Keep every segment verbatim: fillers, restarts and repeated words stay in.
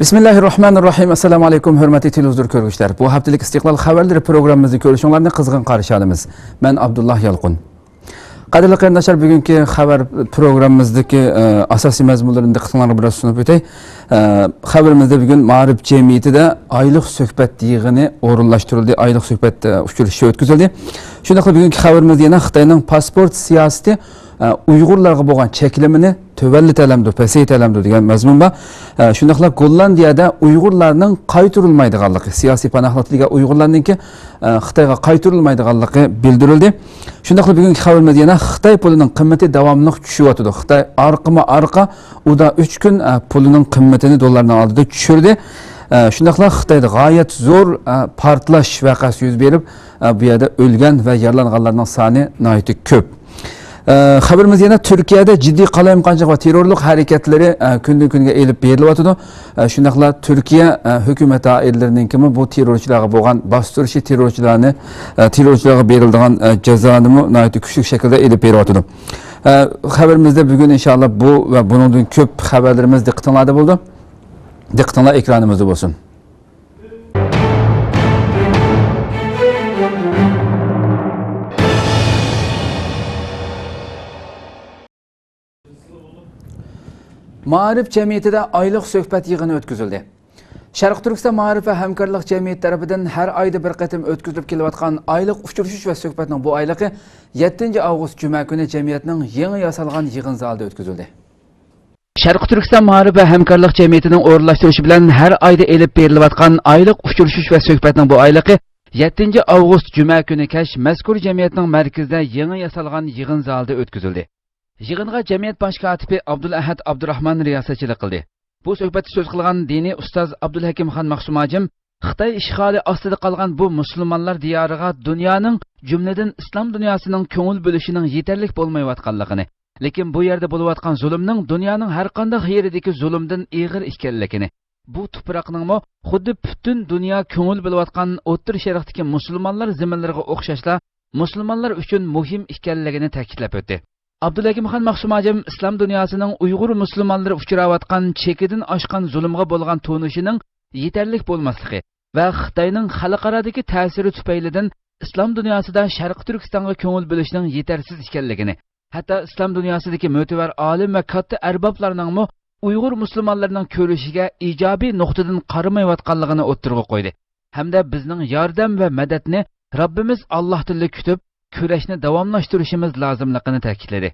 بىسمىللاھىررەھمانىررەھىم. ئەسسالامۇ ئەلەيكۇم، ھۆرمەتلىك تېلېۋىزور كۆرگۈچىلەر. بۇ ھەپتىلىك ئىستىقلال خەۋەرلىرى پروگراممىمىزنى كۆرۈشۈڭلارنى قىزغىن قارشى ئالىمىز. مەن ئابدۇللا يالقۇن. قەدىرلىك قېرىنداشلار، بۈگۈنكى خەۋەر پروگراممىمىزدىكى، ئە، ئاساسىي مەزمۇنلىرىنى دىققىتىڭلارغا بىراز سۇنۇپ ئۆتەي. ئە، خەۋىرىمىزدە بۈگۈن مائارىپ جەمئىيىتىدە ئايلىق سۆھبەت يىغىنى ئورۇنلاشتۇرۇلدى. ئايلىق سۆھبەت، ئە، ئۇچرىشىشى ئۆتكۈزۈلدى. شۇنداقلا بۈگۈنكى خەۋىرىمىزدە يەنە خىتاينىڭ پاسپورت سىياسىتى، ئە، ئۇيغۇرلارغا بولغان چەكلىمىنى تۆۋەنلىتەلەمدۇ، پەسەيتەلەمدۇ دېگەن مەزمۇن بار. ئە، شۇنداقلا گوللاندىيەدە ئۇيغۇرلارنىڭ قايتۇرۇلمايدىغانلىقى، سىياسىي پاناھلىق تىلىگەن ئۇيغۇرلارنىڭكى، ئە، خىتايغا قايتۇرۇلمايدىغانلىقى بىلدۈرۈلدى. شۇنداقلا بۈگۈنكى خەۋىرىمىزدە يەنە خىتاي پۇلىنىڭ قىممىتى داۋاملىق چۈشۈۋاتىدۇ. خىتاي ئارقىمۇ ئارقا ئۇدا ئۈچ كۈن، ئە، پۇلىنىڭ قىممىتىنى دوللارنىڭ ئالدىدا چۈشۈردى. ئە، شۇنداقلا خىتايدا غايەت زور، ئە، پارتلاش ۋەقەسى يۈز بېرىپ، ئە، بۇ يەردە ئۆلگەن ۋە يارىلانغانلارنىڭ سانى ناھايىتى كۆپ. ئە، خەۋىرىمىز يەنە تۈركىيەدە جىددىي قالايمىقانچىلىق ۋە تېررورلۇق ھەرىكەتلىرى، ئە، كۈندىن كۈنگە ئېلىپ بېرىلىۋاتىدۇ. ئە، شۇنداقلا تۈركىيە، ئە، ھۆكۈمەت دائىرىلىرىنىڭكىمۇ بۇ تېررورچىلارغا بولغان باستۇرۇشى، تېررورچىلارنى، ئە، تېررورچىلارغا بېرىلىدىغان، ئە، جازانىمۇ ناھايىتى كۈچلۈك شەكىلدە ئېلىپ بېرىۋاتىدۇ. ئە، خەۋىرىمىزدە بۈگۈن ئىنشاللا بۇ ۋە بۇنىڭدىن كۆپ خەۋەرلىرىمىز دىققىتىڭلاردا بولىدۇ. دىققىتىڭلار ئېكرانىمىزدا بولسۇن. مائارىپ جەمئىيىتىدە ئايلىق سۆھبەت يىغىنى ئۆتكۈزۈلدى. شەرقىي تۈركىستان مائارىپ ۋە ھەمكارلىق جەمئىيىتى تەرىپىدىن ھەر ئايدا بىر قېتىم ئۆتكۈزۈلۈپ كېلىۋاتقان ئايلىق ئۇچرىشىش ۋە سۆھبەتنىڭ بۇ ئايلىقى يەتتىنچى ئاۋغۇست جۈمە كۈنى جەمئىيەتنىڭ يېڭى ياسالغان يىغىن زالىدا ئۆتكۈزۈلدى. شەرقىي تۈركىستان مائارىپ ۋە ھەمكارلىق جەمئىيىتىنىڭ ئورۇنلاشتۇرۇشى بىلەن ھەر ئايدا ئېلىپ بېرىلىۋاتقان ئايلىق ئۇچرىشىش ۋە سۆھبەتنىڭ بۇ ئايلىقى يەتتىنچى ئاۋغۇست جۈمە كۈنى كەچ مەزكۇر جەمئىيەتنىڭ مەركىزىدە يېڭى ياسالغان يىغىن زالىدا ئۆتكۈزۈلدى. يىغىنغا جەمئىيەت باش كاتىپى ئابدۇلئەھەد ئابدۇراخمان رىياسەتچىلىك قىلدى. بۇ سۆھبەتتە سۆز قىلغان دىنىي ئۇستاز ئابدۇلھەكىم خان مەخسۇم ھاجىم خىتاي ئىشغالى ئاستىدا قالغان بۇ مۇسۇلمانلار دىيارىغا دۇنيانىڭ، جۈملىدىن ئىسلام دۇنياسىنىڭ كۆڭۈل بۆلۈشىنىڭ يېتەرلىك بولمايۋاتقانلىقىنى، لېكىن بۇ يەردە بولۇۋاتقان زۇلۇمنىڭ دۇنيانىڭ ھەرقانداق يېرىدىكى زۇلۇمدىن ئېغىر ئىكەنلىكىنى، بۇ تۇپراقنىڭمۇ خۇددى پۈتۈن دۇنيا كۆڭۈل بۆلۈۋاتقان ئوتتۇرا شەرقتىكى مۇسۇلمانلار زېمىنلىرىغا ئوخشاشلا مۇسۇلمانلار ئۈچۈن مۇھىم ئىكەنلىكىنى تەكىتلەپ ئۆتتى. ئابدۇلھەكىم خان مەخسۇم ھاجىم ئىسلام دۇنياسىنىڭ ئۇيغۇر مۇسۇلمانلىرى ئۇچراۋاتقان چېكىدىن ئاشقان زۇلۇمغا بولغان تونۇشىنىڭ يېتەرلىك بولماسلىقى ۋە خىتاينىڭ خەلقئارادىكى تەسىرى تۈپەيلىدىن ئىسلام دۇنياسىدا شەرقىي تۈركىستانغا كۆڭۈل بۆلۈشنىڭ يېتەرسىز ئىكەنلىكىنى، ھەتتا ئىسلام دۇنياسىدىكى مۆتىۋەر ئالىم ۋە كاتتا ئەربابلارنىڭمۇ ئۇيغۇر مۇسۇلمانلىرىنىڭ كۈرىشىگە ئىجابىي نۇقتىدىن قارىمايۋاتقانلىقىنى ئوتتۇرىغا قويدى. ھەمدە بىزنىڭ ياردەم ۋە مەدەتنى رەببىمىز ئاللاھتىنلا كۈتۈپ، كۈرەشنى داۋاملاشتۇرۇشىمىز لازىملىقىنى تەكىتلىدى.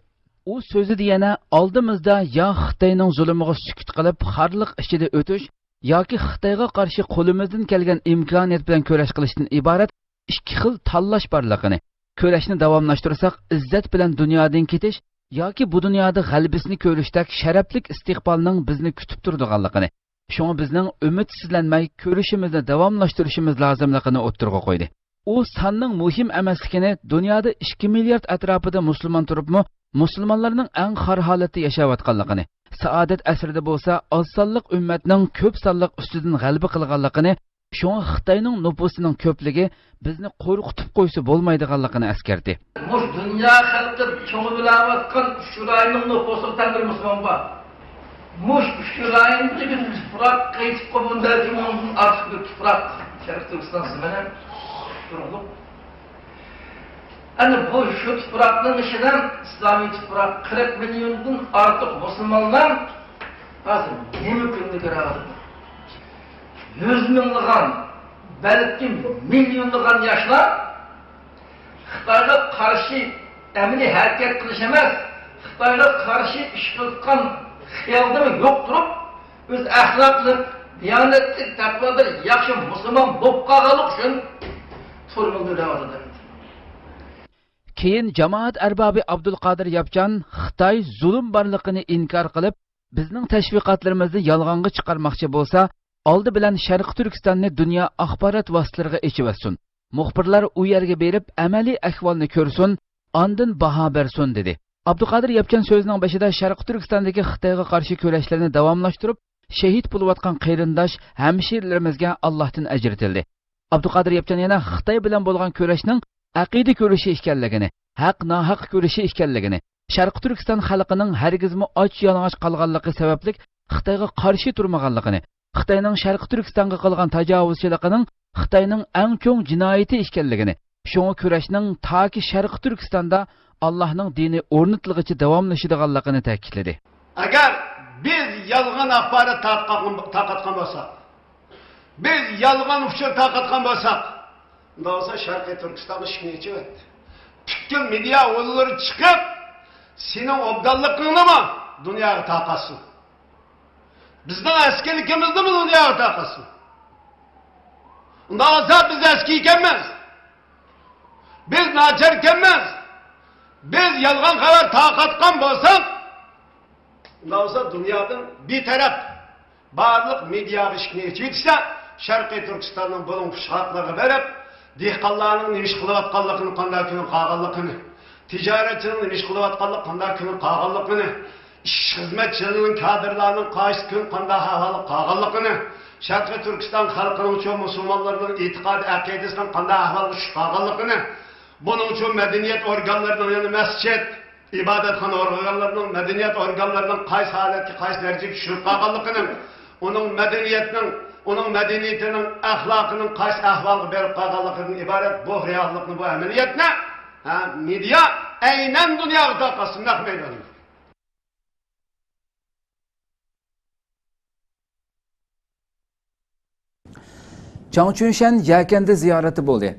ئۇ سۆزىدە يەنە ئالدىمىزدا يا خىتاينىڭ زۇلۇمىغا سۈكۈت قىلىپ، خارلىق ئىچىدە ئۆتۈش ياكى خىتايغا قارشى قولىمىزدىن كەلگەن ئىمكانىيەت بىلەن كۈرەش قىلىشتىن ئىبارەت ئىككى خىل تاللاش بارلىقىنى، كۈرەشنى داۋاملاشتۇرساق، ئىززەت بىلەن دۇنيادىن كېتىش ياكى بۇ دۇنيادا غەلىبىسىنى كۆرۈشتەك شەرەپلىك ئىستىقبالنىڭ بىزنى كۈتۈپ تۇرىدىغانلىقىنى، شۇڭا بىزنىڭ ئۈمىدسىزلەنمەي كۈرىشىمىزنى داۋاملاشتۇرۇشىمىز لازىملىقىنى ئوتتۇرىغا قويدى. ئۇ ساننىڭ مۇھىم ئەمەسلىكىنى، دۇنيادا ئىككى مىليارد ئەتراپىدا مۇسۇلمان تۇرۇپمۇ، مۇسۇلمانلارنىڭ ئەڭ خار ھالەتتە ياشاۋاتقانلىقىنى، سائادەت ئەسرىدە بولسا ئاز سانلىق ئۈممەتنىڭ كۆپ سانلىق ئۈستىدىن غەلىبە قىلغانلىقىنى، شۇڭا خىتاينىڭ نوپۇسىنىڭ كۆپلۈكى بىزنى قورقۇتۇپ قويسا بولمايدىغانلىقىنى ئەسكەرتتى. مۇشۇ دۇنيا خەلقى چوڭ بىلەۋاتقان ئۈچ رايوننىڭ نوپۇسىغا تەڭ بىر مۇسۇلمان بار. مۇشۇ ئۈچ رايوندىكى تۇپراق قېيتىپ قوپۇپ بەلكىم مىڭدىن ئارتۇق بىر تۇپراق شەرقىي تۈركىستان زېمىنى تۇرۇقلۇق. ئەنە بۇ شۇ تۇپراقنىڭ ئىچىدە ئىسلامىي تۇپراق قىرىق مىليوندىن ئارتۇق مۇسۇلمانلار ھازىر نېمە كۈندە كۆرۈۋاتىدۇ؟ يۈز مىڭلىغان، بەلكىم مىليونلىغان ياشلار خىتايغا قارشى ئەمەلىي ھەرىكەت قىلىش ئەمەس، خىتايغا قارشى ئىش قىلىۋاتقان خىيالدىمۇ يوق تۇرۇپ، ئۆزى ئەخلاقلىق، دىيانەتلىك، تەقۋادار، ياخشى مۇسۇلمان بولۇپ قالغانلىقى ئۈچۈن تۈرمىدە ئۆلۈۋاتىدۇ. كېيىن جامائەت ئەربابى ئابدۇلقادىر ياپچان خىتاي زۇلۇم بارلىقىنى ئىنكار قىلىپ، بىزنىڭ تەشۋىقاتلىرىمىزنى يالغانغا چىقارماقچى بولسا، ئالدى بىلەن شەرقىي تۈركىستاننى دۇنيا ئاخبارات ۋاسىتىلىرىغا ئېچىۋەتسۇن. مۇخبىرلار ئۇ يەرگە بېرىپ ئەمەلىي ئەھۋالنى كۆرسۇن، ئاندىن باھا بەرسۇن، دېدى. ئابدۇقادىر ياپچان سۆزىنىڭ بېشىدا شەرقىي تۈركىستاندىكى خىتايغا قارشى كۈرەشلەرنى داۋاملاشتۇرۇپ، شېھىت بولۇۋاتقان قېرىنداش، ھەمشىرىلىرىمىزگە ئاللاھتىن ئەجىر تىلىدى. ئابدۇقادىر ياپچان يەنە خىتاي بىلەن بولغان كۈرەشنىڭ ئەقىدە كۈرىشى ئىكەنلىكىنى، ھەق-ناھەق كۈرىشى ئىكەنلىكىنى، شەرقىي تۈركىستان خەلقىنىڭ ھەرگىزمۇ ئاچ-يالىڭاچ قالغانلىقى سەۋەبلىك خىتايغا قارشى تۇرمىغانلىقىنى، خىتاينىڭ شەرقىي تۈركىستانغا قىلغان تاجاۋۇزچىلىقىنىڭ خىتاينىڭ ئەڭ چوڭ جىنايىتى ئىكەنلىكىنى، شۇڭا كۈرەشنىڭ تاكى شەرقىي تۈركىستاندا ئاللاھنىڭ دىنى ئورنىتىلغىچە داۋاملىشىدىغانلىقىنى تەكىتلىدى. ئەگەر بىز يالغان ئاخبارات تارقاتقان، تارقاتقان بولساق، بىز يالغان ئۇچۇر تارقاتقان بولساق، ئۇنداق بولسا شەرقىي تۈركىستانغا ئىشىكنى ئېچىۋەت. پۈتكۈل مېدىيا ئۇللىرى چىقىپ، سېنىڭ ئوبدانلىقىڭنىمۇ دۇنياغا تارقاتسۇن. بىزنىڭ ئەسكىلىكىمىزنىمۇ دۇنياغا تارقاتسۇن. ئۇنداق بولسا بىز ئەسكى ئىكەنمىز. بىز ناچار ئىكەنمىز. بىز يالغان خەۋەر تارقاتقان بولساق، ئۇنداق بولسا دۇنيادىن بىتەرەپ بارلىق مېدىياغا ئىشىكنى ئېچىۋېتىشسە، شەرقىي تۈركىستاننىڭ بۇلۇڭ-پۇچقاقلىرىغا بېرىپ، دېھقانلارنىڭ نېمە ئىش قىلىۋاتقانلىقىنى، قانداق كۈنى قالغانلىقىنى، تىجارەتچىنىڭ نېمە ئىش قىلىۋاتقانلىقى، قانداق كۈنى قالغانلىقىنى، ئىش خىزمەتچىلىرىنىڭ، كادىرلارنىڭ قايسى كۈن قانداق ئەھۋالدا قالغانلىقىنى، شەرقىي تۈركىستان خەلقىنىڭچۇ، مۇسۇلمانلارنىڭ ئېتىقادى، ئەقىدىسىنىڭ قانداق ئەھۋالغا چۈشۈپ قالغانلىقىنى، بۇنىڭچۇ مەدەنىيەت ئورگانلىرىنىڭ، يەنى مەسچىت، ئىبادەتخانا ئورگانلىرىنىڭ، مەدەنىيەت ئورگانلىرىنىڭ قايسى ھالەتكە، قايسى دەرىجىگە چۈشۈرۈپ قالغانلىقىنى، ئۇنىڭ مەدەنىيەتنىڭ، ئۇنىڭ مەدەنىيىتىنىڭ، ئەخلاقىنىڭ قايسى ئەھۋالغا بېرىپ قالغانلىقىدىن ئىبارەت بۇ رېئاللىقنى، بۇ ئەمەلىيەتنى، ھە، مېدىيا ئەينەن دۇنياغا تارقاتسۇن، نەق مەيداندا. جاڭ چۈنشەن يەكەندە زىيارەتتە بولدى.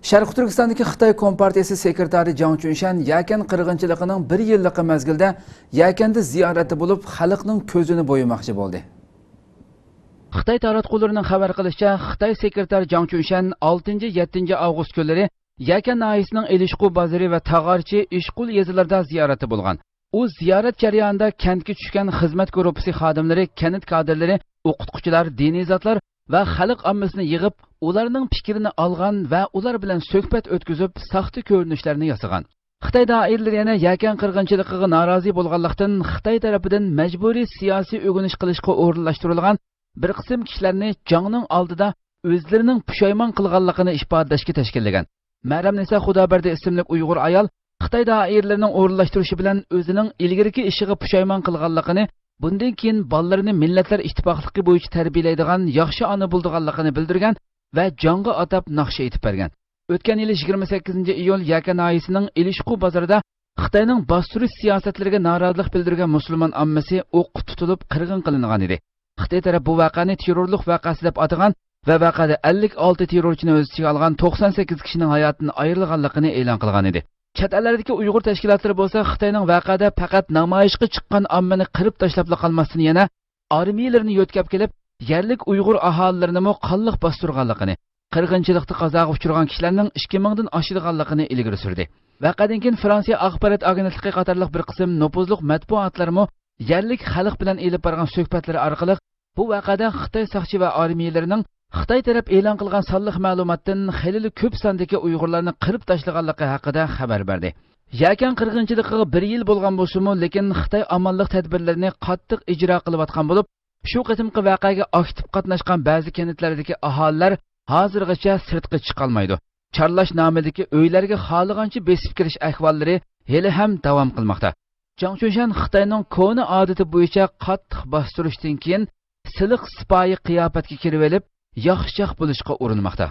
شەرقىي تۈركىستاندىكى خىتاي كومپارتىيىسى سېكرېتارى جاڭ چۈنشەن يەكەن قىرغىنچىلىقىنىڭ بىر يىللىقى مەزگىلىدە يەكەندە زىيارەتتە بولۇپ، خەلقنىڭ كۆزىنى بويىماقچى بولدى. خىتاي تاراتقۇلىرىنىڭ خەۋەر قىلىشىچە، خىتاي سېكرېتارى جاڭ چۈنشەن ئالتىنچى، يەتتىنچى ئاۋغۇست كۈنلىرى يەكەن ناھىيەسىنىڭ ئېلىشقۇ بازىرى ۋە تاغارچى، ئىشقۇل يېزىلىرىدا زىيارەتتە بولغان. ئۇ زىيارەت جەريانىدا كەنتكە چۈشكەن خىزمەت گۇرۇپپىسى خادىملىرى، كەنت كادىرلىرى، ئوقۇتقۇچىلار، دىنىي زاتلار ۋە خەلق ئاممىسىنى يىغىپ، ئۇلارنىڭ پىكرىنى ئالغان ۋە ئۇلار بىلەن سۆھبەت ئۆتكۈزۈپ، ساختا كۆرۈنۈشلەرنى ياسىغان. خىتاي دائىرىلىرى يەنە يەكەن قىرغىنچىلىقىغا نارازى بولغانلىقتىن، خىتاي تەرىپىدىن مەجبۇرىي سىياسىي ئۆگىنىش قىلىشقا ئورۇنلاشتۇرۇلغان بىر قىسىم كىشىلەرنى جاڭنىڭ ئالدىدا ئۆزلىرىنىڭ پۇشايمان قىلغانلىقىنى ئىپادىلەشكە تەشكىللىگەن. مەرەمنىسا خۇدابەردى ئىسىملىك ئۇيغۇر ئايال خىتاي دائىرىلىرىنىڭ ئورۇنلاشتۇرۇشى بىلەن ئۆزىنىڭ ئىلگىرىكى ئىشىغا پۇشايمان قىلغانلىقىنى، بۇندىن كېيىن بالىلىرىنى مىللەتلەر ئىتتىپاقلىقى بويىچە تەربىيەلەيدىغان ياخشى ئانا بولىدىغانلىقىنى بىلدۈرگەن ۋە جاڭغا ئاتاپ ناخشا ئېيتىپ بەرگەن. ئۆتكەن يىلى يىگىرمە سەككىزىنچى ئىيۇل يەكەن ناھىيەسىنىڭ ئېلىشقۇ بازىرىدا خىتاينىڭ باستۇرۇش سىياسەتلىرىگە نارازىلىق بىلدۈرگەن مۇسۇلمان ئاممىسى ئوققا تۇتۇلۇپ قىرغىن قىلىنغان ئىدى. خىتاي تەرەپ بۇ ۋەقەنى تېررورلۇق ۋەقەسى دەپ ئاتىغان ۋە ۋەقەدە ئەللىك ئالتە تېررورچىنى ئۆز ئىچىگە ئالغان توقسان سەككىز كىشىنىڭ ھاياتىدىن ئايرىلغانلىقىنى ئېلان قىلغان ئىدى. چەت ئەللەردىكى ئۇيغۇر تەشكىلاتلىرى بولسا خىتاينىڭ ۋەقەدە پەقەت نامايىشقا چىققان ئاممىنى قىرىپ تاشلاپلا قالماستىن، يەنە ئارمىيەلىرىنى يۆتكەپ كېلىپ، يەرلىك ئۇيغۇر ئاھالىلىرىنىمۇ قانلىق باستۇرغانلىقىنى، قىرغىنچىلىقتا قازاغا ئۇچرىغان كىشىلەرنىڭ ئىككى مىڭدىن ئاشىدىغانلىقىنى ئىلگىرى سۈردى. ۋەقەدىن كېيىن فرانسىيە ئاخبارات ئاگېنتلىقى قاتارلىق بىر قىسىم نوپۇزلۇق مەتبۇئاتلارمۇ يەرلىك خەلق بىلەن ئېلىپ بارغان سۆھبەتلىرى ئارقىلىق بۇ ۋەقەدە خىتاي ساقچى ۋە ئارمىيەلىرىنىڭ خىتاي تەرەپ ئېلان قىلغان سانلىق مەلۇماتتىن خېلىلا كۆپ ساندىكى ئۇيغۇرلارنى قىرىپ تاشلىغانلىقى ھەققىدە خەۋەر بەردى. يەكەن قىرغىنچىلىقىغا بىر يىل بولغان بولسىمۇ، لېكىن خىتاي ئامانلىق تەدبىرلىرىنى قاتتىق ئىجرا قىلىۋاتقان بولۇپ، شۇ قېتىمقى ۋەقەگە ئاكتىپ قاتناشقان بەزى كەنتلەردىكى ئاھالىلەر ھازىرغىچە سىرتقا چىقالمايدۇ. چارلاش نامىدىكى ئۆيلەرگە خالىغانچە بېسىپ كىرىش ئەھۋاللىرى ھېلىھەم داۋام قىلماقتا. جاڭ چۈنشەن خىتاينىڭ كونا ئادىتى بويىچە قاتتىق باستۇرۇشتىن كېيىن سىلىق سىپايى قىياپەتكە كىرىۋېلىپ، ياخشىچاق بولۇشقا ئۇرۇنماقتا.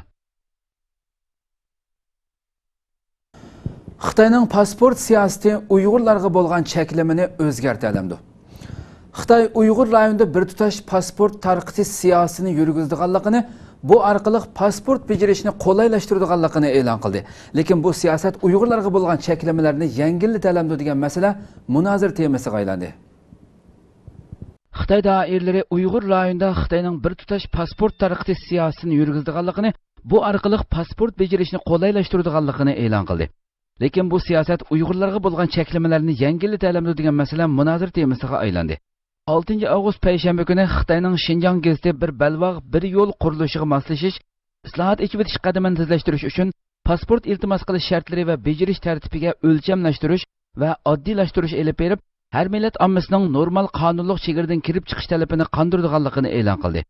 خىتاينىڭ پاسپورت سىياسىتى ئۇيغۇرلارغا بولغان چەكلىمىنى ئۆزگەرتەلەمدۇ؟ خىتاي ئۇيغۇر رايونىدا بىر تۇتاش پاسپورت تارقىتىش سىياسىتىنى يۈرگۈزىدىغانلىقىنى، بۇ ئارقىلىق پاسپورت بېجىرىشنى قولايلاشتۇرىدىغانلىقىنى ئېلان قىلدى. لېكىن بۇ سىياسەت ئۇيغۇرلارغا بولغان چەكلىمىلەرنى يەڭگىللىتەلەمدۇ دېگەن مەسىلە مۇنازىرە تېمىسىغا ئايلاندى. خىتاي دائىرىلىرى ئۇيغۇر رايونىدا خىتاينىڭ بىر تۇتاش پاسپورت تارقىتىش سىياسىتىنى يۈرگۈزىدىغانلىقىنى، بۇ ئارقىلىق پاسپورت بېجىرىشنى قولايلاشتۇرىدىغانلىقىنى ئېلان قىلدى. لېكىن بۇ سىياسەت ئۇيغۇرلارغا بولغان چەكلىمىلەرنى يەڭگىللىتەلەمدۇ دېگەن مەسىلە مۇنازىرە تېمىسىغا ئايلاندى. ئالتىنچى ئاۋغۇست پەيشەنبە كۈنى خىتاينىڭ شىنجاڭ گېزىتى بىر بەلباغ، بىر يول قۇرۇلۇشىغا ماسلىشىش، ئىسلاھات، ئېچىۋېتىش قەدىمىنى تېزلەشتۈرۈش ئۈچۈن پاسپورت ئىلتىماس قىلىش شەرتلىرى ۋە بېجىرىش تەرتىپىگە ئۆلچەملەشتۈرۈش ۋە ئاددىيلاشتۇرۇش ئېلىپ بېرىپ، ھەر مىللەت ئاممىسىنىڭ نورمال قانۇنلۇق چېگرىدىن كىرىپ چىقىش تەلىپىنى قاندۇرىدىغانلىقىنى ئېلان قىلدى.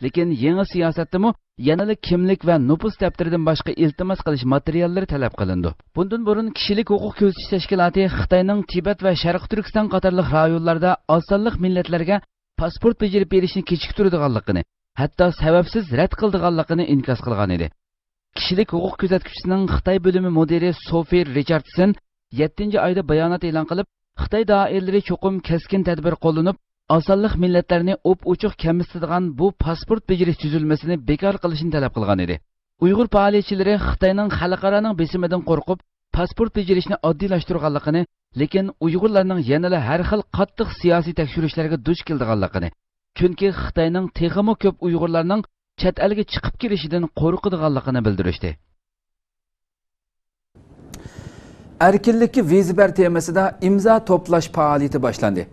لېكىن يېڭى سىياسەتتىمۇ يەنىلا كىملىك ۋە نوپۇس دەپتىرىدىن باشقا ئىلتىماس قىلىش ماتېرىياللىرى تەلەپ قىلىنىدۇ. بۇندىن بۇرۇن كىشىلىك ھوقۇق كۆزىتىش تەشكىلاتى خىتاينىڭ تىبەت ۋە شەرقىي تۈركىستان قاتارلىق رايونلاردا ئاز سانلىق مىللەتلەرگە پاسپورت بېجىرىپ بېرىشنى كېچىكتۈرىدىغانلىقىنى، ھەتتا سەۋەبسىز رەت قىلىدىغانلىقىنى ئىنكاس قىلغان ئىدى. كىشىلىك ھوقۇق كۆزەتكۈچىسىنىڭ خىتاي بۆلۈمى مۇدىرى سوفىي رىچاردسون يەتتىنچى ئايدا بايانات ئېلان قىلىپ، خىتاي دائىرىلىرى چوقۇم كەسكىن تەدبىر قوللىنىپ، ئاسانلىق مىللەتلەرنى ئوپئوچۇق كەمسىتىدىغان بۇ پاسپورت بېجىرىش تۈزۈلمىسىنى بىكار قىلىشنى تەلەپ قىلغان ئىدى. ئۇيغۇر پائالىيەتچىلىرى خىتاينىڭ خەلقئارانىڭ بېسىمىدىن قورقۇپ، پاسپورت بېجىرىشنى ئاددىيلاشتۇرغانلىقىنى، لېكىن ئۇيغۇرلارنىڭ يەنىلا ھەر خىل قاتتىق سىياسىي تەكشۈرۈشلەرگە دۇچ كېلىدىغانلىقىنى، چۈنكى خىتاينىڭ تېخىمۇ كۆپ ئۇيغۇرلارنىڭ چەت ئەلگە چىقىپ كېلىشىدىن قورقىدىغانلىقىنى بىلدۈرۈشتى. ئەركىنلىككە ۋىزا بەر تېمىسىدا ئىمزا توپلاش پائالىيىتى باشلاندى.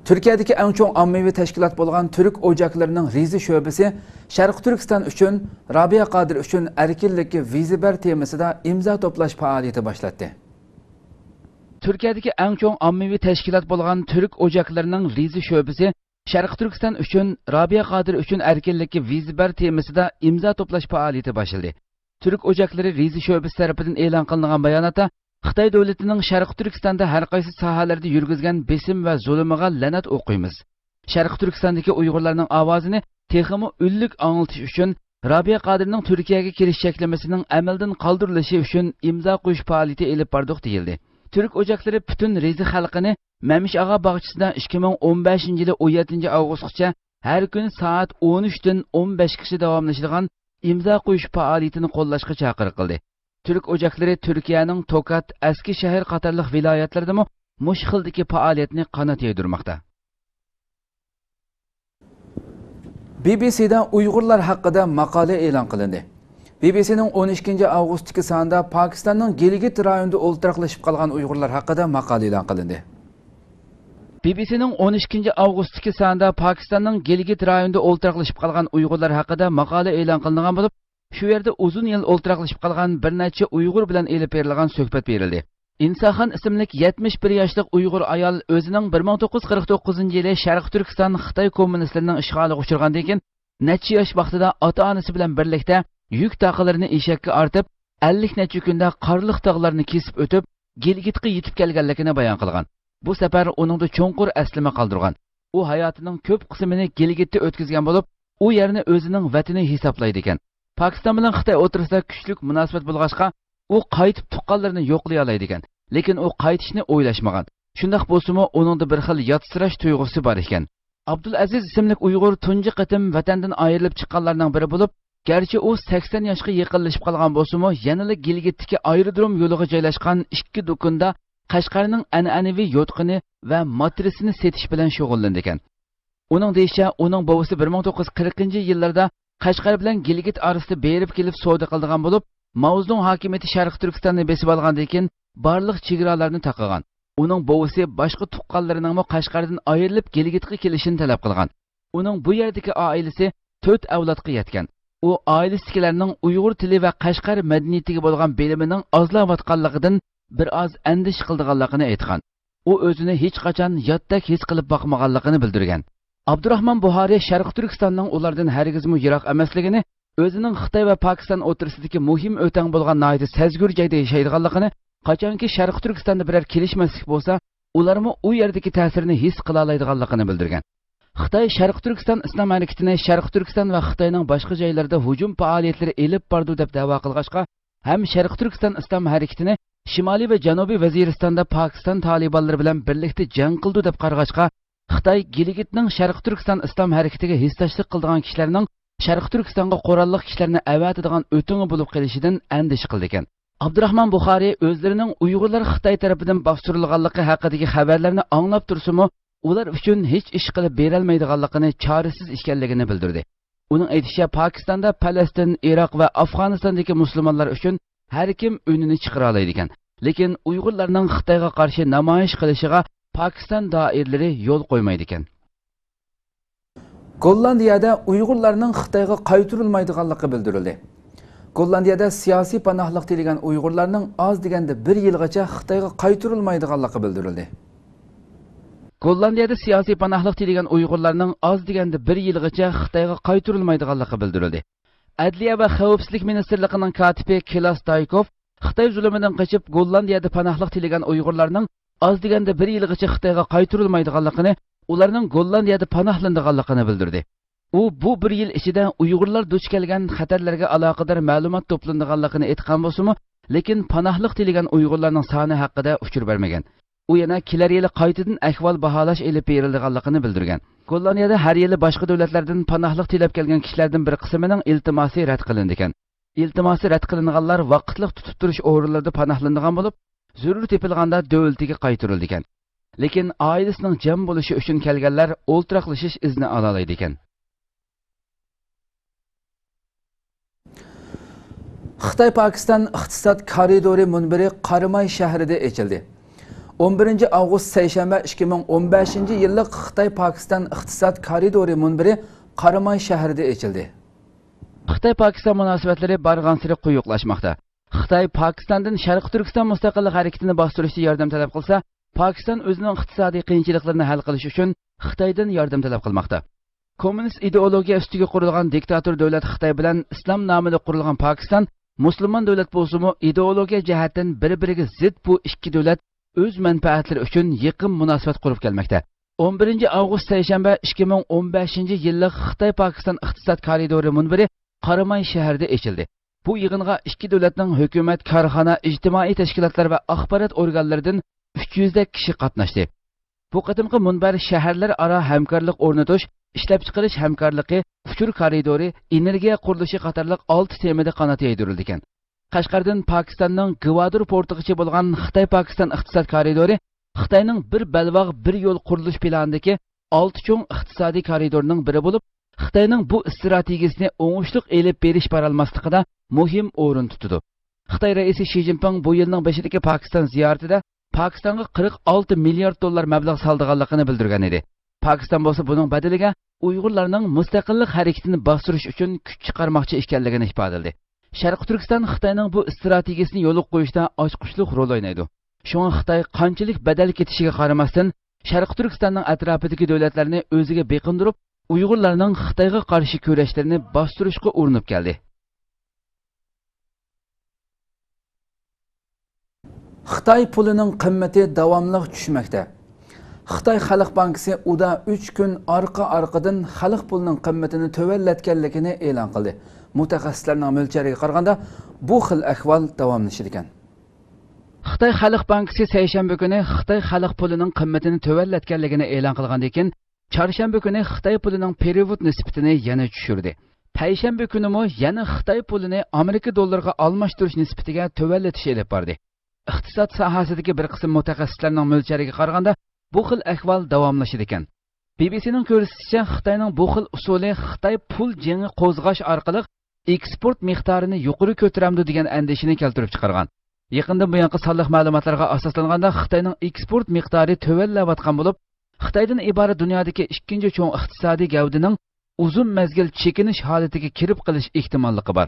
تۈركىيەدىكى ئەڭ چوڭ ئاممىۋى تەشكىلات بولغان تۈرك ئوچاكلىرىنىڭ رىزا شۆبىسى شەرقىي تۈركىستان ئۈچۈن، رابىيە قادىر ئۈچۈن ئەركىنلىككە ۋىزا بەر تېمىسىدا ئىمزا توپلاش پائالىيىتى باشلاتتى. تۈركىيەدىكى ئەڭ چوڭ ئاممىۋى تەشكىلات بولغان تۈرك ئوچاكلىرىنىڭ رىزا شۆبىسى شەرقىي تۈركىستان ئۈچۈن، رابىيە قادىر ئۈچۈن ئەركىنلىككە ۋىزا بەر تېمىسىدا ئىمزا توپلاش پائالىيىتى باشلىدى. تۈرك ئوچاكلىرى رىزا شۆبىسى تەرىپىدىن ئېلان قىلىنغان باياناتتا، خىتاي دۆلىتىنىڭ شەرقىي تۈركىستاندا ھەر قايسى ساھەلەردە يۈرگۈزگەن بېسىم ۋە زۇلۇمىغا لەنەت ئوقۇيمىز. شەرقىي تۈركىستاندىكى ئۇيغۇرلارنىڭ ئاۋازىنى تېخىمۇ ئۈنلۈك ئاڭلىتىش ئۈچۈن، رابىيە قادىرنىڭ تۈركىيەگە كېلىش چەكلىمىسىنىڭ ئەمەلدىن قالدۇرۇلۇشى ئۈچۈن ئىمزا قويۇش پائالىيىتى ئېلىپ باردۇق، دېيىلدى. تۈرك ئوچاكلىرى پۈتۈن رىزا خەلقىنى مەمىش ئاغا باغچىسىدا ئىككى مىڭ ئون بەشىنچى يىلى ئون يەتتىنچى ئاۋغۇستقىچە ھەر كۈنى سائەت ئون ئۈچتىن ئون بەشكىچە داۋاملىشىدىغان ئىمزا قويۇش پائالىيىتىنى قوللاشقا چاقىرىق قىلدى. تۈرك ئوچاكلىرى تۈركىيەنىڭ توكات، ئەسكىشەھىر قاتارلىق ۋىلايەتلەردىمۇ مۇشۇ خىلدىكى پائالىيەتنى قانات يايدۇرماقتا. بى بى سىدا ئۇيغۇرلار ھەققىدە ماقالە ئېلان قىلىندى. بى بى سىنىڭ ئون ئىككىنچى ئاۋغۇستتىكى سانىدا پاكىستاننىڭ گىلگىت رايونىدا ئولتۇراقلىشىپ قالغان ئۇيغۇرلار ھەققىدە ماقالە ئېلان قىلىندى. بى بى سىنىڭ ئون ئىككىنچى ئاۋغۇستتىكى سانىدا پاكىستاننىڭ گىلگىت رايونىدا ئولتۇراقلىشىپ قالغان ئۇيغۇرلار ھەققىدە ماقالە ئېلان قىلىنغان بولۇپ، شۇ يەردە ئۇزۇن يىل ئولتۇراقلىشىپ قالغان بىر نەچچە ئۇيغۇر بىلەن ئېلىپ بېرىلغان سۆھبەت بېرىلدى. ئىنساخان ئىسىملىك يەتمىش بىر ياشلىق ئۇيغۇر ئايال ئۆزىنىڭ بىر مىڭ توققۇز يۈز قىرىق توققۇزىنچى يىلى شەرقىي تۈركىستان خىتاي كوممۇنىستلىرىنىڭ ئىشغالىغا ئۇچرىغاندىن كېيىن، نەچچە ياش ۋاقتىدا ئاتا-ئانىسى بىلەن بىرلىكتە يۈك تاقىلىرىنى ئېشەككە ئارتىپ، ئەللىك نەچچە كۈندە قارلىق تاغلارنى كېسىپ ئۆتۈپ، گىلگىتقا يېتىپ كەلگەنلىكىنى بايان قىلغان. بۇ سەپەر ئۇنىڭدا چوڭقۇر ئەسلىمە قالدۇرغان. ئۇ ھاياتىنىڭ كۆپ قىسمىنى گىلگىتتە ئۆتكۈزگەن بولۇپ، ئۇ يەرنى ئۆزىنىڭ ۋەتىنى ھېسابلايدىكەن. پاكىستان بىلەن خىتاي ئوتتۇرىسىدا كۈچلۈك مۇناسىۋەت بولغاچقا، ئۇ قايتىپ تۇغقانلىرىنى يوقلىيالايدىكەن. لېكىن ئۇ قايتىشنى ئويلاشمىغان. شۇنداق بولسىمۇ، ئۇنىڭدا بىر خىل ياتسىراش تۇيغۇسى بار ئىكەن. ئابدۇلئەزىز ئىسىملىك ئۇيغۇر تۇنجى قېتىم ۋەتەندىن ئايرىلىپ چىققانلارنىڭ بىرى بولۇپ، گەرچە ئۇ سەكسەن ياشقا يېقىنلىشىپ قالغان بولسىمۇ، يەنىلا گىلگىتتىكى ئايرودروم يولىغا جايلاشقان ئىككى دۇكىنىدا قەشقەرنىڭ ئەنئەنىۋى يوتقىنى ۋە ماترىسىنى سېتىش بىلەن شۇغۇللىنىدىكەن. ئۇنىڭ دېيىشىچە، ئۇنىڭ بوۋىسى بىر مىڭ توققۇز يۈز قىرىقىنچى يىللاردا قەشقەر بىلەن گىلگىت ئارىسىدا بېرىپ كېلىپ سودا قىلىدىغان بولۇپ، ماۋزېدۇڭ ھاكىمىيىتى شەرقىي تۈركىستاننى بېسىپ ئالغاندىن كېيىن، بارلىق چېگرالارنى تاقىغان. ئۇنىڭ بوۋىسى باشقا تۇغقانلىرىنىڭمۇ قەشقەردىن ئايرىلىپ گىلگىتقا كېلىشىنى تەلەپ قىلغان. ئۇنىڭ بۇ يەردىكى ئائىلىسى تۆت ئەۋلادقا يەتكەن. ئۇ ئائىلىسىدىكىلەرنىڭ ئۇيغۇر تىلى ۋە قەشقەر مەدەنىيىتىگە بولغان بىلىمىنىڭ ئازلاۋاتقانلىقىدىن بىر ئاز ئەندىشە قىلىدىغانلىقىنى ئېيتقان. ئۇ ئۆزىنى ھېچقاچان ياتتەك ھېس قىلىپ باقمىغانلىقىنى بىلدۈرگەن. ئابدۇراخمان بۇخارى شەرقىي تۈركىستاننىڭ ئۇلاردىن ھەرگىزمۇ يىراق ئەمەسلىكىنى، ئۆزىنىڭ خىتاي ۋە پاكىستان ئوتتۇرىسىدىكى مۇھىم ئۆتەڭ بولغان ناھايىتى سەزگۈر جايدا ياشايدىغانلىقىنى، قاچانكى شەرقىي تۈركىستاندا بىرەر كېلىشمەسلىك بولسا، ئۇلارمۇ ئۇ يەردىكى تەسىرنى ھېس قىلالايدىغانلىقىنى بىلدۈرگەن. خىتاي شەرقىي تۈركىستان ئىسلام ھەرىكىتىنى شەرقىي تۈركىستان ۋە خىتاينىڭ باشقا جايلىرىدا ھۇجۇم پائالىيەتلىرى ئېلىپ بارىدۇ دەپ دەۋا قىلغاچقا، ھەم شەرقىي تۈركىستان ئىسلام ھەرىكىتىنى شىمالىي ۋە جەنۇبىي ۋەزىرىستاندا پاكىستان تالىبانلىرى بىلەن بىرلىكتە جەڭ قىلىدۇ دەپ قارىغاچقا، خىتاي گىلگىتنىڭ شەرقىي تۈركىستان ئىسلام ھەرىكىتىگە ھېسداشلىق قىلىدىغان كىشىلەرنىڭ شەرقىي تۈركىستانغا قوراللىق كۈچلەرنى ئەۋەتىدىغان ئۆتۈڭى بولۇپ قېلىشىدىن ئەندىشە قىلىدىكەن. ئابدۇراخمان بۇخارى ئۆزلىرىنىڭ ئۇيغۇرلار خىتاي تەرىپىدىن باستۇرۇلغانلىقى ھەققىدىكى خەۋەرلەرنى ئاڭلاپ تۇرسىمۇ، ئۇلار ئۈچۈن ھېچ ئىش قىلىپ بېرەلمەيدىغانلىقىنى، چارىسىز ئىكەنلىكىنى بىلدۈردى. ئۇنىڭ ئېيتىشىچە، پاكىستاندا، پەلەستىن، ئىراق ۋە ئافغانىستاندىكى مۇسۇلمانلار ئۈچۈن ھەر كىم ئۈنىنى چىقىرالايدىكەن. لېكىن ئۇيغۇرلارنىڭ خىتايغا قارشى نامايىش قىلىشىغا پاكىستان دائىرىلىرى يول قويمايدىكەن. گوللاندىيەدە ئۇيغۇرلارنىڭ خىتايغا قايتۇرۇلمايدىغانلىقى بىلدۈرۈلدى. گوللاندىيەدە سىياسىي پاناھلىق تىلىگەن ئۇيغۇرلارنىڭ ئاز دېگەندە بىر يىلغىچە خىتايغا قايتۇرۇلمايدىغانلىقى بىلدۈرۈلدى. گوللاندىيەدە سىياسىي پاناھلىق تىلىگەن ئۇيغۇرلارنىڭ ئاز دېگەندە بىر يىلغىچە خىتايغا قايتۇرۇلمايدىغانلىقى بىلدۈرۈلدى. ئەدلىيە ۋە خەۋپسىزلىك مىنىستىرلىقىنىڭ كاتىپى كىلاس دايكوف خىتاي زۇلۇمىدىن قېچىپ، گوللاندىيەدە پاناھلىق تىلىگەن ئۇيغۇرلارنىڭ ئاز دېگەندە بىر يىلغىچە خىتايغا قايتۇرۇلمايدىغانلىقىنى، ئۇلارنىڭ گوللاندىيەدە پاناھلىنىدىغانلىقىنى بىلدۈردى. ئۇ بۇ بىر يىل ئىچىدە ئۇيغۇرلار دۇچ كەلگەن خەتەرلەرگە ئالاقىدار مەلۇمات توپلىنىدىغانلىقىنى ئېيتقان بولسىمۇ، لېكىن پاناھلىق تىلىگەن ئۇيغۇرلارنىڭ سانى ھەققىدە ئۇچۇر بەرمىگەن. ئۇ يەنە كېلەر يىلى قايتىدىن ئەھۋال باھالاش ئېلىپ بېرىلىدىغانلىقىنى بىلدۈرگەن. گوللاندىيەدە ھەر يىلى باشقا دۆلەتلەردىن پاناھلىق تىلەپ كەلگەن كىشىلەردىن بىر قىسمىنىڭ ئىلتىماسى رەت قىلىنىدىكەن. ئىلتىماسى رەت قىلىنغانلار ۋاقىتلىق تۇتۇپ تۇرۇش ئورۇنلىرىدا پاناھلىنىدىغان بولۇپ، زۆرۈر تېپىلغاندا دۆلىتىگە قايتۇرۇلىدىكەن. لېكىن ئائىلىسىنىڭ جەم بولۇشى ئۈچۈن كەلگەنلەر ئولتۇراقلىشىش ئىزنى ئالالايدىكەن. خىتاي پاكىستان ئىقتىساد كارىدورى مۇنبىرى قاراماي شەھىرىدە ئېچىلدى. ئون بىرىنچى ئاۋغۇست، سەيشەنبە، ئىككى مىڭ ئون بەشىنچى يىللىق خىتاي پاكىستان ئىقتىساد كارىدورى مۇنبىرى قاراماي شەھىرىدە ئېچىلدى. خىتاي پاكىستان مۇناسىۋەتلىرى بارغانسېرى قويۇقلاشماقتا. خىتاي پاكىستاندىن شەرقىي تۈركىستان مۇستەقىللىق ھەرىكىتىنى باستۇرۇشتا ياردەم تەلەپ قىلسا، پاكىستان ئۆزىنىڭ ئىقتىسادىي قىيىنچىلىقلىرىنى ھەل قىلىش ئۈچۈن خىتايدىن ياردەم تەلەپ قىلماقتا. كوممۇنىست ئىدېئولوگىيە ئۈستىگە قۇرۇلغان دىكتاتور دۆلەت خىتاي بىلەن ئىسلام نامىدا قۇرۇلغان پاكىستان مۇسۇلمان دۆلەت بولسىمۇ، ئىدېئولوگىيە جەھەتتىن بىر-بىرىگە زىت بۇ ئىككى دۆلەت ئۆز مەنپەئەتلىرى ئۈچۈن يېقىن مۇناسىۋەت قۇرۇپ كەلمەكتە. ئون بىرىنچى ئاۋغۇست، سەيشەنبە، ئىككى مىڭ ئون بەشىنچى يىللىق خىتاي پاكىستان ئىقتىساد كارىدورى مۇنبىرى قاراماي شەھىرىدە ئېچىلدى. بۇ يىغىنغا ئىككى دۆلەتنىڭ ھۆكۈمەت، كارخانا، ئىجتىمائىي تەشكىلاتلار ۋە ئاخبارات ئورگانلىرىدىن ئۈچ يۈزدەك كىشى قاتناشتى. بۇ قېتىمقى مۇنبەر شەھەرلەر ئارا ھەمكارلىق ئورنىتىش، ئىشلەپچىقىرىش ھەمكارلىقى، ئۇچۇر كارىدورى، ئېنېرگىيە قۇرۇلۇشى قاتارلىق ئالتە تېمىدا قانات يايدۇرۇلىدىكەن. قەشقەردىن پاكىستاننىڭ گۋادۇر پورتىغىچە بولغان خىتاي پاكىستان ئىقتىساد كارىدورى خىتاينىڭ بىر بەلباغ، بىر يول قۇرۇلۇش پىلانىدىكى ئالتە چوڭ ئىقتىسادىي كارىدورنىڭ بىرى بولۇپ، خىتاينىڭ بۇ ئىستراتېگىيىسىنى ئوڭۇشلۇق ئېلىپ بېرىش بارالماسلىقىدا مۇھىم ئورۇن تۇتىدۇ. خىتاي رەئىسى شى جىنپىڭ بۇ يىلنىڭ بېشىدىكى پاكىستان زىيارىتىدە پاكىستانغا قىرىق ئالتە مىليارد دوللار مەبلەغ سالىدىغانلىقىنى بىلدۈرگەن ئىدى. پاكىستان بولسا بۇنىڭ بەدىلىگە ئۇيغۇرلارنىڭ مۇستەقىللىق ھەرىكىتىنى باستۇرۇش ئۈچۈن كۈچ چىقارماقچى ئىكەنلىكىنى ئىپادىلىدى. شەرقىي تۈركىستان خىتاينىڭ بۇ ئىستراتېگىيىسىنى يولغا قويۇشتا ئاچقۇچلۇق رول ئوينايدۇ. شۇڭا خىتاي قانچىلىك بەدەل كېتىشىگە قارىماستىن، شەرقىي تۈركىستاننىڭ ئەتراپىدىكى دۆلەتلەرنى ئۆزىگە بېقىندۇرۇپ، ئۇيغۇرلارنىڭ خىتايغا قارشى كۈرەشلىرىنى باستۇرۇشقا ئۇرۇنۇپ كەلدى. خىتاي پۇلىنىڭ قىممىتى داۋاملىق چۈشمەكتە. خىتاي خەلق بانكىسى ئۇدا ئۈچ كۈن ئارقا-ئارقىدىن خەلق پۇلىنىڭ قىممىتىنى تۆۋەنلەتكەنلىكىنى ئېلان قىلدى. مۇتەخەسسىسلەرنىڭ مۆلچەرىگە قارىغاندا، بۇ خىل ئەھۋال داۋاملىشىدىكەن. خىتاي خەلق بانكىسى سەيشەنبە كۈنى خىتاي خەلق پۇلىنىڭ قىممىتىنى تۆۋەنلەتكەنلىكىنى ئېلان قىلغاندىن كېيىن، چارشەنبە كۈنى خىتاي پۇلىنىڭ پېرېۋوت نىسبىتىنى يەنە چۈشۈردى. پەيشەنبە كۈنىمۇ يەنە خىتاي پۇلىنى ئامېرىكا دوللىرىغا ئالماشتۇرۇش نىسبىتىگە تۆۋەنلىتىش ئېلىپ باردى. ئىقتىساد ساھەسىدىكى بىر قىسىم مۇتەخەسسىسلەرنىڭ مۆلچەرىگە قارىغاندا، بۇ خىل ئەھۋال داۋاملىشىدىكەن. بى بى سىنىڭ كۆرسىتىشىچە، خىتاينىڭ بۇ خىل ئۇسۇلى خىتاي پۇل جېڭى قوزغاش ئارقىلىق ئېكسپورت مىقدارىنى يۇقىرى كۆتۈرەمدۇ دېگەن ئەندىشىنى كەلتۈرۈپ چىقارغان. يېقىندىن بۇيانقى سانلىق مەلۇماتلارغا ئاساسلانغاندا، خىتاينىڭ ئېكسپورت مىقدارى تۆۋەنلەۋاتقان بولۇپ، خىتايدىن ئىبارەت دۇنيادىكى ئىككىنچى چوڭ ئىقتىسادىي گەۋدىنىڭ ئۇزۇن مەزگىل چېكىنىش ھالىتىگە كىرىپ قېلىش ئېھتىماللىقى بار.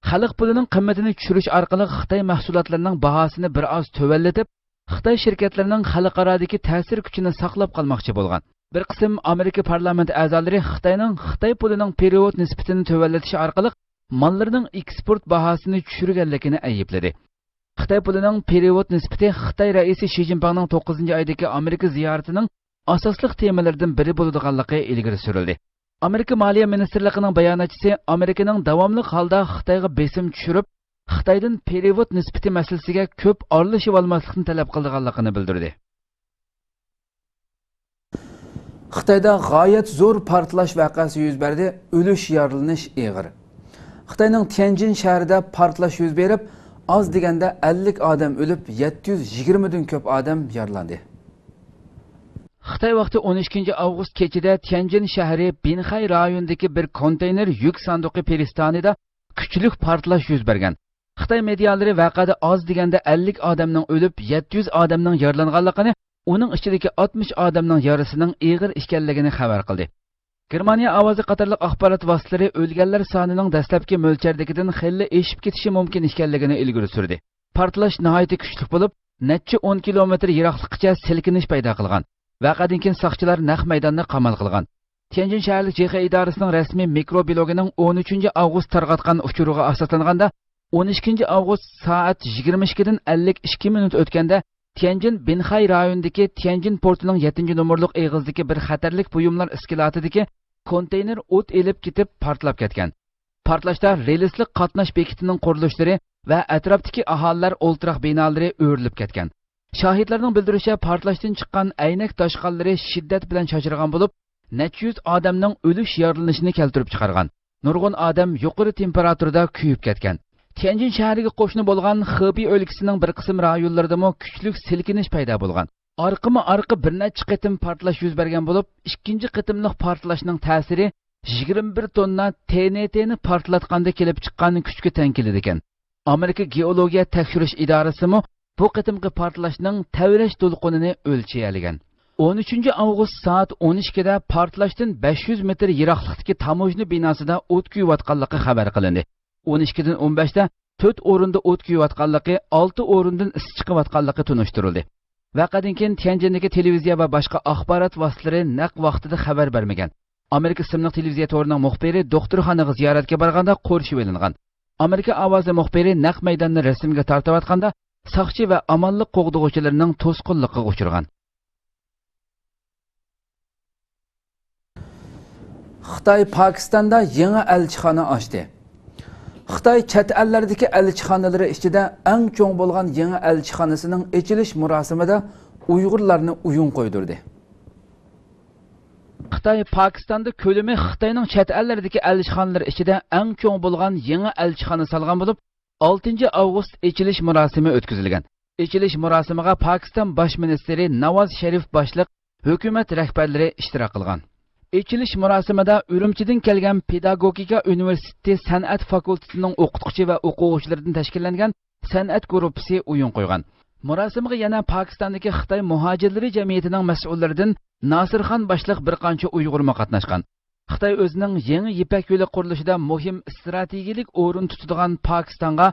خەلق پۇلىنىڭ قىممىتىنى چۈشۈرۈش ئارقىلىق خىتاي مەھسۇلاتلىرىنىڭ باھاسىنى بىر ئاز تۆۋەنلىتىپ، خىتاي شىركەتلىرىنىڭ خەلقئارادىكى تەسىر كۈچىنى ساقلاپ قالماقچى بولغان. بىر قىسىم ئامېرىكا پارلامېنت ئەزالىرى خىتاينىڭ خىتاي پۇلىنىڭ پېرېۋوت نىسبىتىنى تۆۋەنلىتىشى ئارقىلىق ماللىرىنىڭ ئېكسپورت باھاسىنى چۈشۈرگەنلىكىنى ئەيىبلىدى. خىتاي پۇلىنىڭ پېرېۋوت نىسبىتى خىتاي رەئىسى شى جىنپىڭنىڭ توققۇزىنچى ئايدىكى ئامېرىكا زىيارىتىنىڭ ئاساسلىق تېمىلىرىدىن بىرى بولىدىغانلىقى ئىلگىرى سۈرۈلدى. ئامېرىكا مالىيە مىنىستىرلىقىنىڭ باياناتچىسى ئامېرىكىنىڭ داۋاملىق ھالدا خىتايغا بېسىم چۈشۈرۈپ، خىتايدىن پېرېۋوت نىسبىتى مەسىلىسىگە كۆپ ئارىلىشىۋالماسلىقنى تەلەپ قىلىدىغانلىقىنى بىلدۈردى. خىتايدا غايەت زور پارتلاش ۋەقەسى يۈز بەردى، ئۆلۈش، يارىلىنىش ئېغىر. خىتاينىڭ تيەنجىن شەھىرىدە پارتلاش يۈز بېرىپ، ئاز دېگەندە ئەللىك ئادەم ئۆلۈپ، يەتتە يۈز يىگىرمىدىن كۆپ ئادەم يارىلاندى. خىتاي ۋاقتى ئون ئىككىنچى ئاۋغۇست كېچىدە تيەنجىن شەھىرى بىنخەي رايونىدىكى بىر كونتېينېر يۈك ساندۇقى پىرىستانىدا كۈچلۈك پارتلاش يۈز بەرگەن. خىتاي مېدىيالىرى ۋەقەدە ئاز دېگەندە ئەللىك ئادەمنىڭ ئۆلۈپ، يەتتە يۈز ئادەمنىڭ يارىلانغانلىقىنى، ئۇنىڭ ئىچىدىكى ئاتمىش ئادەمنىڭ يارىسىنىڭ ئېغىر ئىكەنلىكىنى خەۋەر قىلدى. گېرمانىيە ئاۋازى قاتارلىق ئاخبارات ۋاسىتىلىرى ئۆلگەنلەر سانىنىڭ دەسلەپكى مۆلچەردىكىدىن خېلى ئېشىپ كېتىشى مۇمكىن ئىكەنلىكىنى ئىلگىرى سۈردى. پارتلاش ناھايىتى كۈچلۈك بولۇپ، نەچچە ئون كىلومېتىر يىراقلىققىچە سىلكىنىش پەيدا قىلغان. ۋەقەدىن كېيىن ساقچىلار نەق مەيداننى قامال قىلغان. تيەنجىن شەھەرلىك جې خې ئىدارىسىنىڭ رەسمىي مىكرو بىلوگىنىڭ ئون ئۈچىنچى ئاۋغۇست تارقاتقان ئۇچۇرىغا ئاساسلانغاندا، ئون ئىككىنچى ئاۋغۇست سائەت يىگىرمە ئىككىدىن ئەللىك ئىككى مىنۇت ئۆتكەندە، تيەنجىن بىنخەي رايونىدىكى تيەنجىن پورتىنىڭ يەتتىنچى نومۇرلۇق ئېغىزىدىكى بىر خەتەرلىك بۇيۇملار ئىسكىلاتىدىكى كونتېينېر ئوت ئېلىپ كېتىپ پارتلاپ كەتكەن. پارتلاشتا رېلىسلىق قاتناش بېكىتىنىڭ قۇرۇلۇشلىرى ۋە ئەتراپتىكى ئاھالىلەر ئولتۇراق بىنالىرى ئۆرۈلۈپ كەتكەن. شاھىتلارنىڭ بىلدۈرۈشىچە، پارتلاشتىن چىققان ئەينەك داشقاللىرى شىددەت بىلەن چاچرىغان بولۇپ، نەچچە يۈز ئادەمنىڭ ئۆلۈش، يارىلىنىشىنى كەلتۈرۈپ چىقارغان. نۇرغۇن ئادەم يۇقىرى تېمپېراتۇرىدا كۆيۈپ كەتكەن. تيەنجىن شەھىرىگە قوشنا بولغان خېبېي ئۆلكىسىنىڭ بىر قىسىم رايونلىرىدىمۇ كۈچلۈك سىلكىنىش پەيدا بولغان. ئارقىمۇ ئارقا بىر نەچچە قېتىم پارتلاش يۈز بەرگەن بولۇپ، ئىككىنچى قېتىملىق پارتلاشنىڭ تەسىرى يىگىرمە بىر توننا تېنېتېنى پارتلاتقاندا كېلىپ چىققان كۈچكە تەڭ كېلىدىكەن. ئامېرىكا گېئولوگىيە تەكشۈرۈش ئىدارىسىمۇ بۇ قېتىمقى پارتلاشنىڭ تەۋرەش دولقۇنىنى ئۆلچىيەلىگەن. ئون ئۈچىنچى ئاۋغۇست سائەت ئون ئىككىدە پارتلاشتىن بەش يۈز مېتىر يىراقلىقتىكى تاموژنا بىناسىدا ئوت كۆيۈۋاتقانلىقى خەۋەر قىلىندى. ئون ئىككىدىن ئون بەشتە تۆت ئورۇندا ئوت كۆيۈۋاتقانلىقى، ئالتە ئورۇندىن ئىس چىقىۋاتقانلىقى تونۇشتۇرۇلدى. ۋەقەدىن كېيىن تيەنجىندىكى تېلېۋىزىيە ۋە باشقا ئاخبارات ۋاسىتىلىرى نەق ۋاقتىدا خەۋەر بەرمىگەن. ئامېرىكا ئىسىملىق تېلېۋىزىيە تورىنىڭ مۇخبىرى دوختۇرخانىغا زىيارەتكە بارغاندا قورشىۋېلىنغان. ئامېرىكا ئاۋازى مۇخبىرى نەق مەيداننى رەسىمگە تارتىۋاتقاندا، ساقچى ۋە ئامانلىق قوغدىغۇچىلىرىنىڭ توسقۇنلۇقىغا ئۇچرىغان. خىتاي پاكىستاندا يېڭى ئەلچىخانا ئاچتى. خىتاي چەت ئەللەردىكى ئەلچىخانىلىرى ئىچىدە ئەڭ چوڭ بولغان يېڭى ئەلچىخانىسىنىڭ ئېچىلىش مۇراسىمىدا ئۇيغۇرلارنى ئويۇن قويدۇردى. خىتاي پاكىستاندا كۆلىمى خىتاينىڭ چەت ئەللەردىكى ئەلچىخانىلىرى ئىچىدە ئەڭ چوڭ بولغان يېڭى ئەلچىخانا سالغان بولۇپ، ئالتىنچى ئاۋغۇست ئېچىلىش مۇراسىمى ئۆتكۈزۈلگەن. ئېچىلىش مۇراسىمىغا پاكىستان باش مىنىستىرى ناۋاز شەرىپ باشلىق ھۆكۈمەت رەھبەرلىرى ئىشتىراك قىلغان. ئېچىلىش مۇراسىمىدا ئۈرۈمچىدىن كەلگەن پېداگوگىكا ئۇنىۋېرسىتېتى سەنئەت فاكۇلتېتىنىڭ ئوقۇتقۇچى ۋە ئوقۇغۇچىلىرىدىن تەشكىللەنگەن سەنئەت گۇرۇپپىسى ئويۇن قويغان. مۇراسىمغا يەنە پاكىستاندىكى خىتاي مۇھاجىرلىرى جەمئىيىتىنىڭ مەسئۇللىرىدىن ناسىرخان باشلىق بىر قانچە ئۇيغۇرمۇ قاتناشقان. خىتاي ئۆزىنىڭ يېڭى يىپەك يولى قۇرۇلۇشىدا مۇھىم ئىستراتېگىيەلىك ئورۇن تۇتىدىغان پاكىستانغا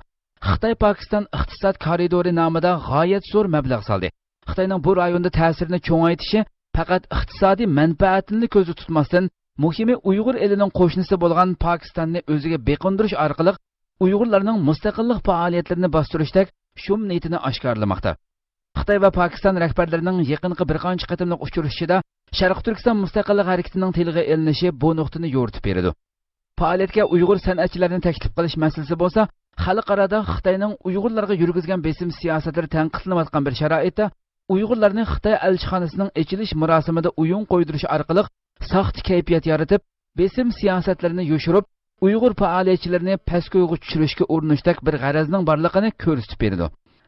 خىتاي-پاكىستان ئىقتىساد كارىدورى نامىدا غايەت زور مەبلەغ سالدى. خىتاينىڭ بۇ رايوندا تەسىرىنى چوڭايتىشى پەقەت ئىقتىسادىي مەنپەئەتىنىلا كۆزدە تۇتماستىن، مۇھىمى ئۇيغۇر ئېلىنىڭ قوشنىسى بولغان پاكىستاننى ئۆزىگە بېقىندۇرۇش ئارقىلىق ئۇيغۇرلارنىڭ مۇستەقىللىق پائالىيەتلىرىنى باستۇرۇشتەك شۇم نىيىتىنى ئاشكارىلىماقتا. خىتاي ۋە پاكىستان رەھبەرلىرىنىڭ يېقىنقى بىر قانچە قېتىملىق ئۇچرىشىشىدا شەرقىي تۈركىستان مۇستەقىللىق ھەرىكىتىنىڭ تىلغا ئېلىنىشى بۇ نۇقتىنى يورۇتۇپ بېرىدۇ. پائالىيەتكە ئۇيغۇر سەنئەتچىلەرنى تەكلىپ قىلىش مەسىلىسى بولسا، خەلقئارادا خىتاينىڭ ئۇيغۇرلارغا يۈرگۈزگەن بېسىم سىياسەتلىرى تەنقىدلىنىۋاتقان بىر شارائىتتا، ئۇيغۇرلارنى خىتاي ئەلچىخانىسىنىڭ ئېچىلىش مۇراسىمىدا ئويۇن قويدۇرۇش ئارقىلىق ساختا كەيپىيات يارىتىپ، بېسىم سىياسەتلىرىنى يوشۇرۇپ، ئۇيغۇر پائالىيەتچىلىرىنى پەسكويغا چۈشۈرۈشكە ئۇرۇنۇشتەك بىر غەرەزنىڭ بارلىقىنى كۆرسىتىپ بېرىدۇ.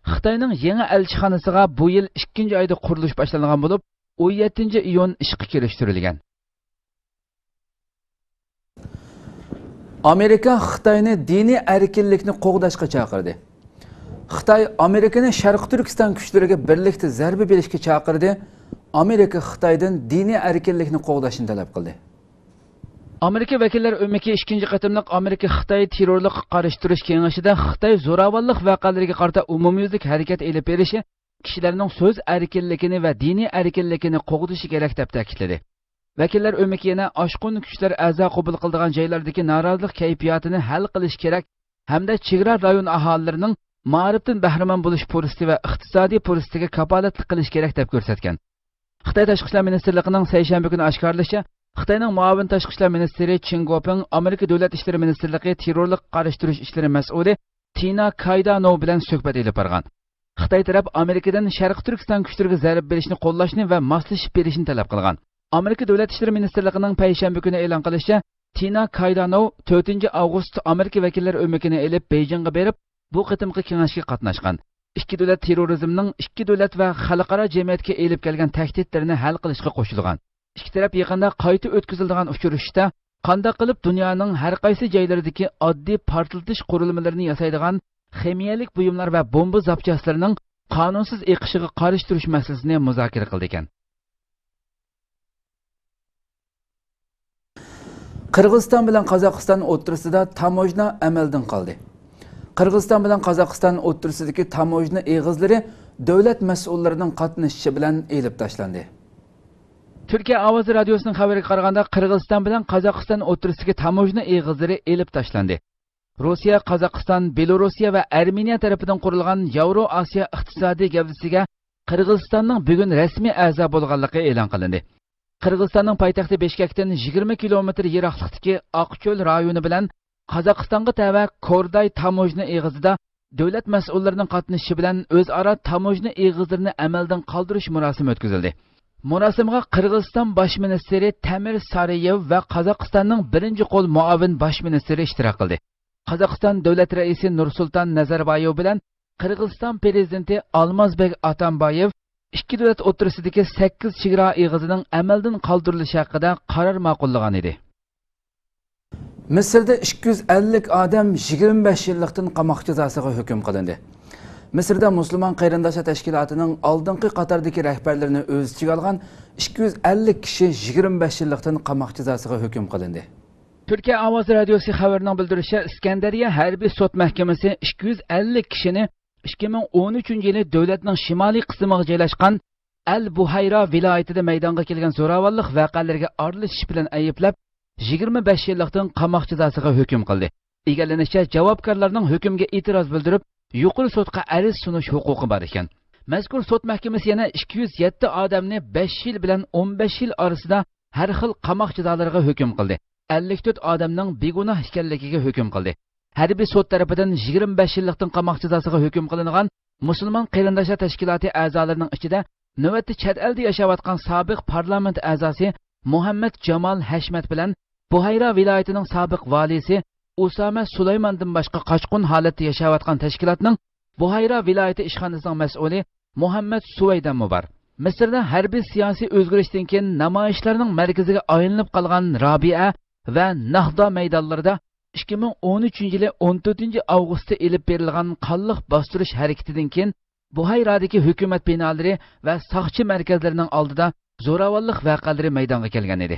خىتاينىڭ يېڭى ئەلچىخانىسىغا بۇ يىل ئىككىنچى ئايدا قۇرۇلۇش باشلانغان بولۇپ، ئون يەتتىنچى ئىيۇن ئىشقا كىرىشتۈرۈلگەن. ئامېرىكا خىتاينى دىنىي ئەركىنلىكنى قوغداشقا چاقىردى. خىتاي ئامېرىكىنى شەرقىي تۈركىستان كۈچلىرىگە بىرلىكتە زەربە بېرىشكە چاقىردى. ئامېرىكا خىتايدىن دىنىي ئەركىنلىكنى قوغداشنى تەلەپ قىلدى. ئامېرىكا ۋەكىللەر ئۆمىكى ئىككىنچى قېتىملىق ئامېرىكا خىتاي تېررورلۇققا قارشى تۇرۇش كېڭىشىدە خىتاي زوراۋانلىق ۋەقەلىرىگە قارىتا ئومۇميۈزلۈك ھەرىكەت ئېلىپ بېرىشى كىشىلەرنىڭ سۆز ئەركىنلىكىنى ۋە دىنىي ئەركىنلىكىنى قوغدىشى كېرەك، دەپ تەكىتلىدى. ۋەكىللەر ئۆمىكى يەنە ئاشقۇن كۈچلەر ئەزا قوبۇل قىلىدىغان جايلاردىكى نارازىلىق كەيپىياتىنى ھەل قىلىش كېرەك ھەمدە چېگرا رايون ئاھالىلىرىنىڭ مائارىپتىن بەھرىمەن بولۇش پۇرسىتى ۋە ئىقتىسادىي پۇرسىتىگە كاپالەتلىك قىلىش كېرەك، دەپ كۆرسەتكەن. خىتاي تاشقى ئىشلار مىنىستىرلىقىنىڭ سەيشەنبە كۈنى ئاشكارىلىشىچە، خىتاينىڭ مۇئاۋىن تاشقى ئىشلار مىنىستىرى چېن گوپىڭ ئامېرىكا دۆلەت ئىشلىرى مىنىستىرلىقى تېررورلۇققا قارشى تۇرۇش ئىشلىرى مەسئۇلى تىنا كايدانوۋ بىلەن سۆھبەت ئېلىپ بارغان. خىتاي تەرەپ ئامېرىكىدىن شەرقىي تۈركىستان كۈچلىرىگە زەربە بېرىشنى قوللاشنى ۋە ماسلىشىپ بېرىشنى تەلەپ قىلغان. ئامېرىكا دۆلەت ئىشلىرى مىنىستىرلىقىنىڭ پەيشەنبە كۈنى ئېلان قىلىشىچە، تىنا كايدانوۋ تۆتىنچى ئاۋغۇستتا ئامېرىكا ۋەكىللەر ئۆمىكىنى ئېلىپ بېيجىڭغا بېرىپ، بۇ قېتىمقى كېڭەشكە قاتناشقان. ئىككى دۆلەت تېررورىزمنىڭ ئىككى دۆلەت ۋە خەلقئارا جەمئىيەتكە ئېلىپ كەلگەن تەھدىتلىرىنى ھەل قىلىشقا قوشۇلغان. ئىككى تەرەپ يېقىندا قايتا ئۆتكۈزۈلىدىغان ئۇچرىشىشتا قانداق قىلىپ دۇنيانىڭ ھەر قايسى جايلىرىدىكى ئاددىي پارتلىتىش قۇرۇلمىلىرىنى ياسايدىغان خىمىيەلىك بۇيۇملار ۋە بومبا زاپچاسلىرىنىڭ قانۇنسىز ئېقىشىغا قارشى تۇرۇش مەسىلىسىنى مۇزاكىرە قىلىدىكەن. قىرغىزىستان بىلەن قازاقىستان ئوتتۇرىسىدا تاموژنا ئەمەلدىن قالدى. قىرغىزىستان بىلەن قازاقىستان ئوتتۇرىسىدىكى تاموژنا ئېغىزلىرى دۆلەت مەسئۇللىرىنىڭ قاتنىشىشى بىلەن ئېلىپ تاشلاندى. تۈركىيە ئاۋازى رادىيوسىنىڭ خەۋىرىگە قارىغاندا، قىرغىزىستان بىلەن قازاقىستان ئوتتۇرىسىدىكى تاموژنا ئېغىزلىرى ئېلىپ تاشلاندى. روسىيە، قازاقىستان، بېلورۇسىيە ۋە ئەرمېنىيە تەرىپىدىن قۇرۇلغان ياۋرو ئاسىيا ئىقتىسادىي گەۋدىسىگە قىرغىزىستاننىڭ بۈگۈن رەسمىي ئەزا بولغانلىقى ئېلان قىلىندى. قىرغىزىستاننىڭ پايتەختى بىشكەكتىن يىگىرمە كىلومېتىر يىراقلىقتىكى ئاقچۆل رايونى بىلەن قازاقىستانغا تەۋە كورداي تاموژنا ئېغىزىدا دۆلەت مەسئۇللىرىنىڭ قاتنىشىشى بىلەن ئۆزئارا تاموژنا ئېغىزلىرىنى ئەمەلدىن قالدۇرۇش مۇراسىمى ئۆتكۈزۈلدى. مۇراسىمغا قىرغىزىستان باش مىنىستىرى تەمىر سارىيېۋ ۋە قازاقىستاننىڭ بىرىنچى قول مۇئاۋىن باش مىنىستىرى ئىشتىراك قىلدى. قازاقىستان دۆلەت رەئىسى نۇرسۇلتان نەزەربايېۋ بىلەن قىرغىزىستان پىرېزىدېنتى ئالمازبېك ئاتامبايېۋ ئىككى دۆلەت ئوتتۇرىسىدىكى سەككىز چېگرا ئېغىزىنىڭ ئەمەلدىن قالدۇرۇلۇشى ھەققىدە قارار ماقۇللىغان ئىدى. مىسىردا ئىككى يۈز ئەللىك ئادەم يىگىرمە بەش يىللىقتىن قاماق جازاسىغا ھۆكۈم قىلىندى. مىسىردا مۇسۇلمان قېرىنداشلار تەشكىلاتىنىڭ ئالدىنقى قاتاردىكى رەھبەرلىرىنى ئۆز ئىچىگە ئالغان ئىككى يۈز ئەللىك كىشى يىگىرمە بەش يىللىقتىن قاماق جازاسىغا ھۆكۈم قىلىندى. تۈركىيە ئاۋازى رادىيوسى خەۋىرىنىڭ بىلدۈرۈشىچە، ئىسكەندەرىيە ھەربىي سوت مەھكىمىسى ئىككى يۈز ئەللىك كىشىنى ئىككى مىڭ ئون ئۈچىنچى يىلى دۆلەتنىڭ شىمالىي قىسمىغا جايلاشقان ئەل بۇھەيرا ۋىلايىتىدە مەيدانغا كەلگەن زوراۋانلىق ۋەقەلىرىگە ئارىلىشىش بىلەن ئەيىبلەپ، يىگىرمە بەش يىللىقتىن قاماق جازاسىغا ھۆكۈم قىلدى. ئىگىلىنىشىچە، جاۋابكارلارنىڭ ھۆكۈمگە ئېتىراز بىلدۈرۈپ، يۇقىرى سوتقا ئەرز سۇنۇش ھوقۇقى بار ئىكەن. مەزكۇر سوت مەھكىمىسى يەنە ئىككى يۈز يەتتە ئادەمنى بەش يىل بىلەن ئون بەش يىل ئارىسىدا ھەر خىل قاماق جازالىرىغا ھۆكۈم قىلدى. ئەللىك تۆت ئادەمنىڭ بىگۇناھ ئىكەنلىكىگە ھۆكۈم قىلدى. ھەربىي سوت تەرىپىدىن يىگىرمە بەش يىللىقتىن قاماق جازاسىغا ھۆكۈم قىلىنغان مۇسۇلمان قېرىنداشلار تەشكىلاتى ئەزالىرىنىڭ ئىچىدە نۆۋەتتە چەت ئەلدە ياشاۋاتقان سابىق پارلامېنت ئەزاسى مۇھەممەد جامال ھەشمەت بىلەن بۇھەيرا ۋىلايىتىنىڭ سابىق ۋالىيسى ئۇسامە سۇلايماندىن باشقا قاچقۇن ھالەتتە ياشاۋاتقان تەشكىلاتنىڭ بۇھەيرا ۋىلايىتى ئىشخانىسىنىڭ مەسئۇلى مۇھەممەد سۇۋەيدەممۇ بار. مىسىردا ھەربىي سىياسىي ئۆزگىرىشتىن كېيىن نامايىشلارنىڭ مەركىزىگە ئايلىنىپ قالغان رابىئە ۋە ناھدا مەيدانلىرىدا ئىككى مىڭ ئون ئۈچىنچى يىلى ئون تۆتىنچى ئاۋغۇستتا ئېلىپ بېرىلغان قانلىق باستۇرۇش ھەرىكىتىدىن كېيىن بۇھەيرادىكى ھۆكۈمەت بىنالىرى ۋە ساقچى مەركەزلىرىنىڭ ئالدىدا زوراۋانلىق ۋەقەلىرى مەيدانغا كەلگەن ئىدى.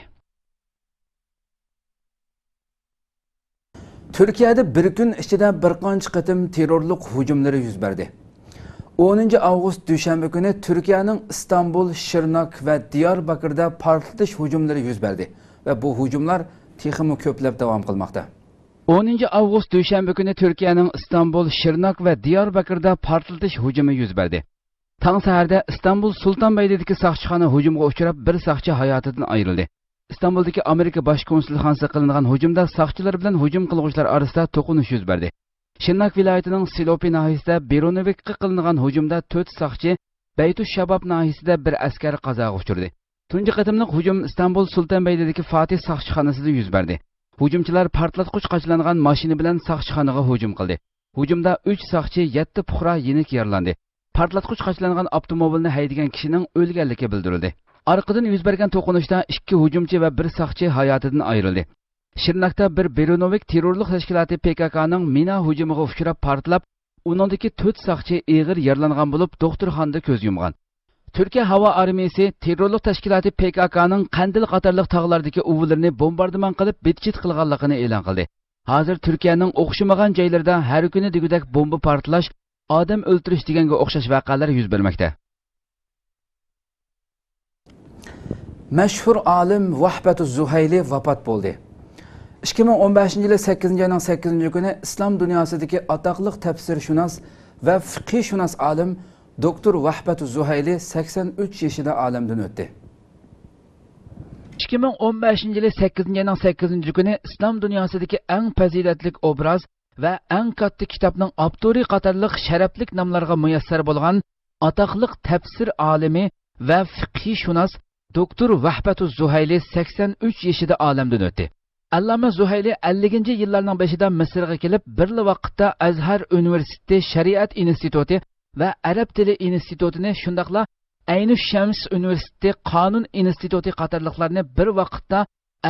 تۈركىيەدە بىر كۈن ئىچىدە بىر قانچە قېتىم تېررورلۇق ھۇجۇملىرى يۈز بەردى. ئونىنچى ئاۋغۇست دۈشەنبە كۈنى تۈركىيەنىڭ ئىستانبۇل، شىرناك ۋە دىيارباكىردا پارتلىتىش ھۇجۇملىرى يۈز بەردى ۋە بۇ ھۇجۇملار تېخىمۇ كۆپلەپ داۋام قىلماقتا. ئونىنچى ئاۋغۇست دۈشەنبە كۈنى تۈركىيەنىڭ ئىستانبۇل، شىرناك ۋە دىيارباكىردا پارتلىتىش ھۇجۇمى يۈز بەردى. تاڭ سەھەردە ئىستانبۇل سۇلتان بەيدىدىكى ساقچىخانا ھۇجۇمغا ئۇچراپ، بىر ساقچى ھاياتىدىن ئايرىلدى. ئىستانبۇلدىكى ئامېرىكا باش كونسۇلخانىسىغا قىلىنغان ھۇجۇمدا ساقچىلار بىلەن ھۇجۇم قىلغۇچىلار ئارىسىدا توقۇنۇش يۈز بەردى. شىرناك ۋىلايىتىنىڭ سىلوپى ناھىيىسىدە بېرونوۋىكقا قىلىنغان ھۇجۇمدا تۆت ساقچى، بەيتۇش شاباب ناھىيىسىدە بىر ئەسكەر قازاغا ئۇچرىدى. تۇنجى قېتىملىق ھۇجۇم ئىستانبۇل سۇلتان بەيدىدىكى فاتىھ ساقچىخانىسىدا يۈز بەردى. ھۇجۇمچىلار پارتلاتقۇچ قاچىلانغان ماشىنا بىلەن ساقچىخانىغا ھۇجۇم قىلدى. ھۇجۇمدا ئۈچ ساقچى، يەتتە پۇقرا يېنىك يارىلاندى. پارتلاتقۇچ قاچىلانغان ئاپتوموبىلنى ھەيدىگەن كىشىنىڭ ئۆلگەنلىكى بىلدۈرۈلدى. ئارقىدىن يۈز بەرگەن توقۇنۇشتا ئىككى ھۇجۇمچى ۋە بىر ساقچى ھاياتىدىن ئايرىلدى. شىرناكتا بىر بېرونوۋىك تېررورلۇق تەشكىلاتى پككنىڭ مىنا ھۇجۇمىغا ئۇچراپ پارتلاپ، ئۇنىڭدىكى تۆت ساقچى ئېغىر يارىلانغان بولۇپ، دوختۇرخانىدا كۆز يۇمغان. تۈركىيە ھاۋا ئارمىيىسى تېررورلۇق تەشكىلاتى پككنىڭ قەندىل قاتارلىق تاغلاردىكى ئۇۋىلىرىنى بومباردىمان قىلىپ، بىتچىت قىلغانلىقىنى ئېلان قىلدى. ھازىر تۈركىيەنىڭ ئوخشىمىغان جايلىرىدا ھەر كۈنى دېگۈدەك بومبا پارتلاش، ئادەم ئۆلتۈرۈش دېگەنگە ئوخشاش ۋەقەلەر يۈز بەرمەكتە. مەشھۇر ئالىم ۋەھبەتۇ زۇھەيلى ۋاپات بولدى. ئىككى مىڭ ئون بەشىنچى يىلى سەككىزىنچى ئاينىڭ سەككىزىنچى كۈنى ئىسلام دۇنياسىدىكى ئاتاقلىق تەپسىرشۇناس ۋە فىقھىشۇناس ئالىم دوكتور ۋەھبەتۇ زۇھەيلى سەكسەن ئۈچ يېشىدا ئالەمدىن ئۆتتى. ئىككى مىڭ ئون بەشىنچى يىلى سەككىزىنچى ئاينىڭ سەككىزىنچى كۈنى ئىسلام دۇنياسىدىكى ئەڭ پەزىلەتلىك ئوبراز ۋە ئەڭ كاتتا كىتابنىڭ ئاپتورى قاتارلىق شەرەپلىك ناملارغا مۇيەسسەر بولغان ئاتاقلىق تەپسىر ئالىمى ۋە فىقھىشۇناس دوكتور ۋەھبەتۇ زۇھەيلى سەكسەن ئۈچ يېشىدا ئالەمدىن ئۆتتى. ئاللامە زۇھەيلى ئەللىكىنچى يىللارنىڭ بېشىدا مىسىرغا كېلىپ، بىرلا ۋاقىتتا ئەزھەر ئۇنىۋېرسىتېتى شەرىئەت ئىنستىتۇتى ۋە ئەرەب تىلى ئىنستىتۇتىنى، شۇنداقلا ئەينۇ شەمس ئۇنىۋېرسىتېتى قانۇن ئىنستىتۇتى قاتارلىقلارنى بىر ۋاقىتتا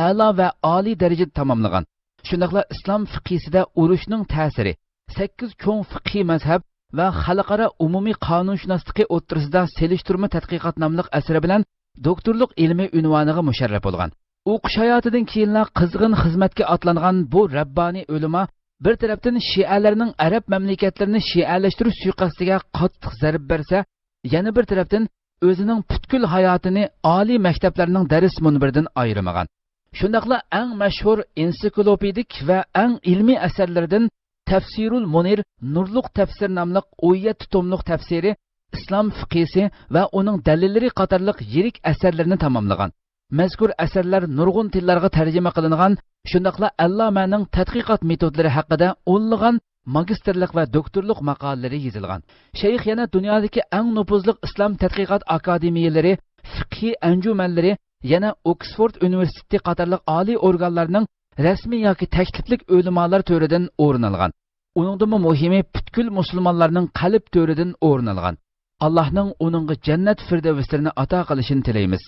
ئەلا ۋە ئالىي دەرىجىدە تاماملىغان. شۇنداقلا ئىسلام فىقھىسىدە ئۇرۇشنىڭ تەسىرى، سەككىز چوڭ فىقھىي مەزھەپ ۋە خەلقئارا ئومۇمىي قانۇنشۇناسلىقى ئوتتۇرىسىدا سېلىشتۇرما تەتقىقات ناملىق ئەسىرى بىلەن دوكتورلۇق ئىلمىي ئۇنۋانىغا مۇشەررەپ بولغان. ئوقۇش ھاياتىدىن كېيىنلا قىزغىن خىزمەتكە ئاتلانغان بۇ رەببانىي ئۆلىما بىر تەرەپتىن شىئەلەرنىڭ ئەرەب مەملىكەتلىرىنى شىئەلەشتۈرۈش سۇيىقەستىگە قاتتىق زەربە بەرسە، يەنە بىر تەرەپتىن ئۆزىنىڭ پۈتكۈل ھاياتىنى ئالىي مەكتەپلەرنىڭ دەرس مۇنبىرىدىن ئايرىمىغان. شۇنداقلا ئەڭ مەشھۇر ئېنسىكلوپېدىك ۋە ئەڭ ئىلمىي ئەسەرلىرىدىن تەفسىرۇل مۇنىر، نۇرلۇق تەپسىر ناملىق ئون يەتتە توملۇق تەپسىرى ئىسلام فىقھىسى ۋە ئۇنىڭ دەلىللىرى قاتارلىق يىرىك ئەسەرلىرىنى تاماملىغان. مەزكۇر ئەسەرلەر نۇرغۇن تىللارغا تەرجىمە قىلىنغان، شۇنداقلا ئەللامەنىڭ تەتقىقات مېتودلىرى ھەققىدە ئونلىغان ماگىستىرلىق ۋە دوكتورلۇق ماقالىلىرى يېزىلغان. شەيخ يەنە دۇنيادىكى ئەڭ نوپۇزلۇق ئىسلام تەتقىقات ئاكادېمىيەلىرى، فىقھىي ئەنجۈمەنلىرى، يەنە ئوكسفورد ئۇنىۋېرسىتېتى قاتارلىق ئالىي ئورگانلارنىڭ رەسمىي ياكى تەكلىپلىك ئۆلىمالار تۆرىدىن ئورۇن ئالغان. ئۇنىڭدىنمۇ مۇھىمى، پۈتكۈل مۇسۇلمانلارنىڭ قەلب تۆرىدىن ئورۇن ئالغان. ئاللاھنىڭ ئۇنىڭغا جەننەت فىردەۋسلىرىنى ئاتا قىلىشىنى تىلەيمىز.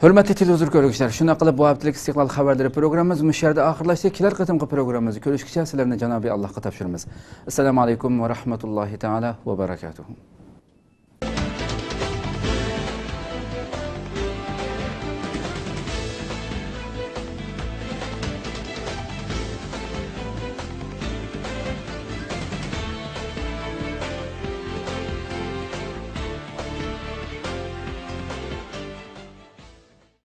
ھۆرمەتلىك تېلېۋىزور كۆرگۈچىلەر، شۇنداق قىلىپ بۇ ھەپتىلىك ئىستىقلال خەۋەرلىرى پروگراممىمىز مۇشۇ يەردە ئاخىرلاشتى. كېلەر قېتىمقى پروگراممىمىزدا كۆرۈشكىچە سىلەرنى جانابى ئاللاھقا تاپشۇرىمىز. ئەسسالامۇ ئەلەيكۇم ۋە رەھمەتۇللاھى تەئالا ۋە بەرەكاتۇھۇ.